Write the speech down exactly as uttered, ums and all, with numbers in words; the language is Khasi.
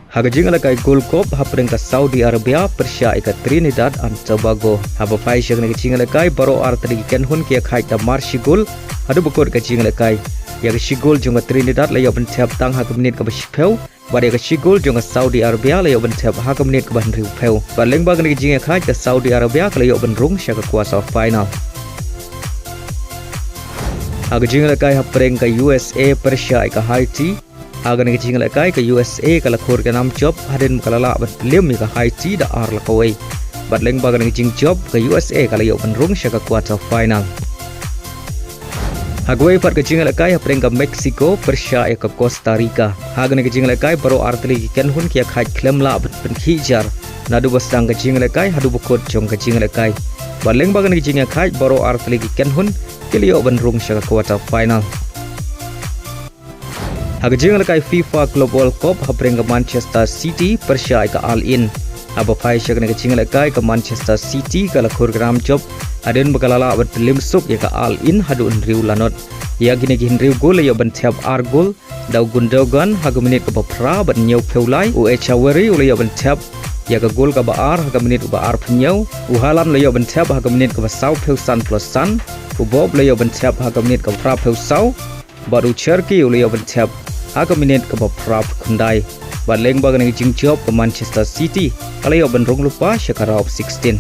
Ha ka jingïalehkai Gold Cup hapdeng ka Saudi Arabia pyrshah ïa ka Trinidad and Tobago. Haba phai sha kane ka jingïalehkai baroh artylli ki kynhun ki ïakhaid da mar shi gol haduh ba kut ka jingïalehkai. Ïa ka shi gol jong ka Trinidad la ïoh ban thep tang ha ka minit kaba shiphew, bad ïa ka shi gol jong ka Saudi Arabia la ïoh ban thep ha ka minit kaba hynriewphew. Bad lyngba kane ka jingïakhaid ka Saudi Arabia ka la ïoh ban rung sha ka quarter final. Ha ka jingïalehkai hapdeng ka U S A pyrshah ïa ka Haiti. Ha kane ka jingïalehkai ka U S A ka la khur ka nam jop hadien ba ka la lah ban pynliem ïa ka Haiti da ar la kawei. Bad lyngba kane ka jingjop ka U S A ka la ïoh ban rung sha ka quarter final. Ha kawei pat ka jingïalehkai hapdeng ka Mexico pyrshah ïa ka Costa Rica. Ha kane ka jingïalehkai baroh artylli ki kynhun ki ïakhaid khlem lah ban pynkhih jar naduh ba sdang ka jingïalehkai haduh ba kut jong ka jingïalehkai. Bad lyngba kane ka jingïakhaid baroh artylli ki kynhun ki la ïoh ban rung sha ka quarter final. Ha ka jingïalehkai FIFA Club World Cup hapdeng ka Manchester City pyrshah ïa ka Al Ain. Haba phai sha kane ka jingïalehkai ka Manchester City ka la khur ka nam jop hadien ba ka la lah ban pynliem suk ïa ka Al Ain haduh hynriew lanot. Ïa kine ki hynriew gol la ïoh ban thep ar gol da u Gundogan ha ka minit kaba phra bad hynñiewphew lai, u Etcheverry u la ïoh ban thep ïa ka gol kaba ar ha ka minit kaba arphew hynñiew, u Haaland u la ïoh ban thep ha ka minit kaba sawphew san plus san, u Bobb u la ïoh ban thep ha ka minit kaba phraphew saw, bad u Cherki u la ïoh ban thep ha ka minit kaba phraphew khyndai. Bad lyngba kane ka jingjop ka Manchester City ka la ïoh ban rung lypa sha ka round of sixteen.